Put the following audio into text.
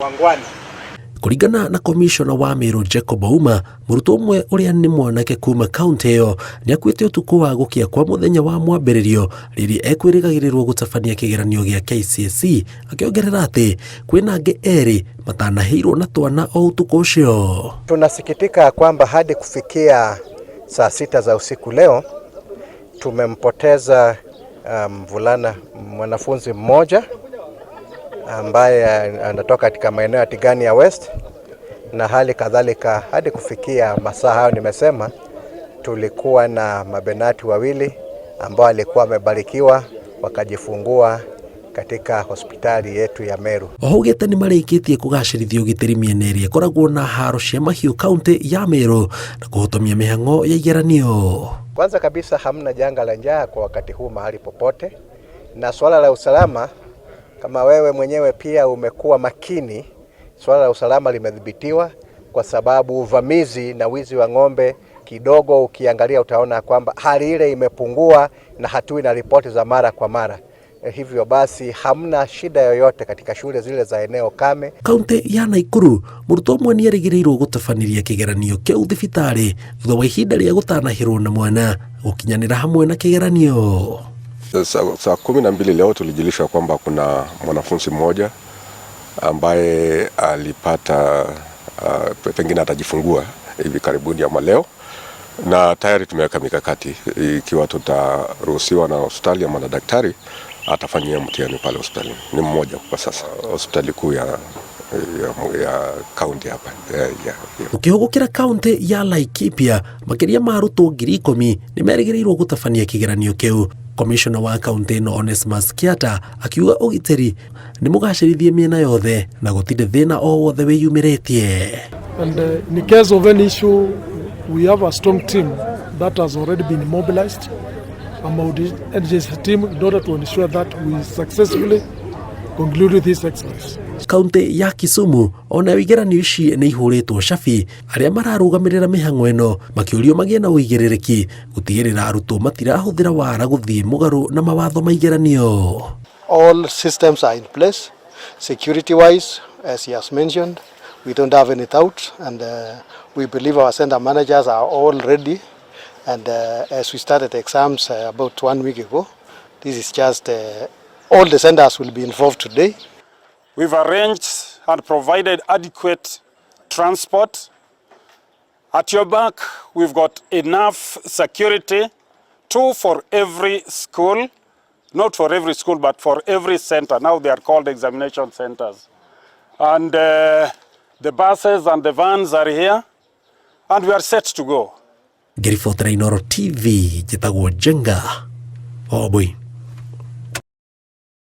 Wangwana. Kũringana na komishona wa Meru Jacob Ouma, mũrutwo ũmwe ũrĩa nĩ mwanake kuma kaunti ĩyo nĩ akuĩte ũtukũ wa gũkĩa kwa mũthenya wa mwambĩrĩrio rĩrĩa ekwĩrĩgagĩrĩrwo gũtabania kĩgeranio gĩa KCSE, akĩongerera atĩ kwĩna angĩ erĩ matanahĩirwo na twana o ũtukũ ũcio. Tunasikitika kwamba hadi kufikia saa 6 za usiku leo tumempoteza mvulana, mwanafunzi mmoja ambaye anatoka katika maeneo ya Tigania West, na hali kadhalika hadi kufikia masaa hayo nimesema tulikuwa na mabenati wawili ambao walikuwa wamebarikiwa wakajifungua katika hospitali yetu ya Meru. Oho augĩte nĩ marĩkĩtie kũgacĩrithia ũgitĩri mĩena ĩrĩa ĩkoragwo na haro cia mahiũ kaunti ya Meru na kũhotomia mĩhang'o ya igeranio. Kwanza kabisa hamna janga la njaa kwa wakati huu mahali popote, na swala la usalama, kama wewe mwenyewe pia umekuwa makini, swala la usalama limedhibitiwa kwa sababu uvamizi na wizi wa ng'ombe kidogo, ukiangalia utaona kwamba hali ile imepungua na hatui na ripoti za mara kwa mara. Hivyo basi hamna shida yoyote katika shule zile za eneo kame. Kaunti ya Naikuru mũrutwo ũmwe nĩ erĩgĩrĩirwo gũtabanĩria kĩgeranio kĩu thibitarĩ thutha wa ihinda rĩa gũtanahĩrwo na mwana gũkinyanĩra hamwe na kĩgeranio. Saa 12 leo tulijulishwa kwamba kuna mwanafunzi mmoja ambaye alipata, pengine atajifungua hivi karibuni ama leo, na tayari tumeweka mikakati ikiwa tutaruhusiwa na hospitali ama na daktari atafanyia mtihani pale hospitalini. Ni mmoja kwa sasa hospitali kuu ya kaunti hapa. Yeah. Ũkĩhũgũkĩra kaunti ya Laikipia, makĩria ma arutwo 10,000 nĩ merĩgĩrĩirwo gũtabania kĩgeranio kĩu. Komishona wa kaunti ĩno Onesmus Kiata akiuga ũgitĩri nĩ mũgacĩrithie mĩena yothe na gũtirĩ thĩna o wothe wĩyumĩrĩtie. And in case of any issue, we have a strong team that has already been mobilized, a multi-agency team, in order to ensure that we successfully conclude this exercise. Kaunti ya Kisumu onayo igeranio ici nĩ ihũrĩtwo cabi, arĩa mararũgamĩrĩra mĩhang'o ĩno makĩũrio magĩe na ũigĩrĩrĩki gũtigĩrĩra arutwo matirahũthĩra wara gũthiĩ mũgarũ na mawatho ma igeranio. All systems are in place, security wise, as he has mentioned, we don't have any doubt, and we believe our center managers are all ready. And as we started the exams about 1 week ago, this is just all the centers will be involved today. We've arranged and provided adequate transport. At your back, we've got enough security, 2 for every school, not for every school, but for every center. Now they are called examination centers. And the buses and the vans are here, and we are set to go. Ngĩribotera Inooro TV, njĩtagwo Njenga Obui.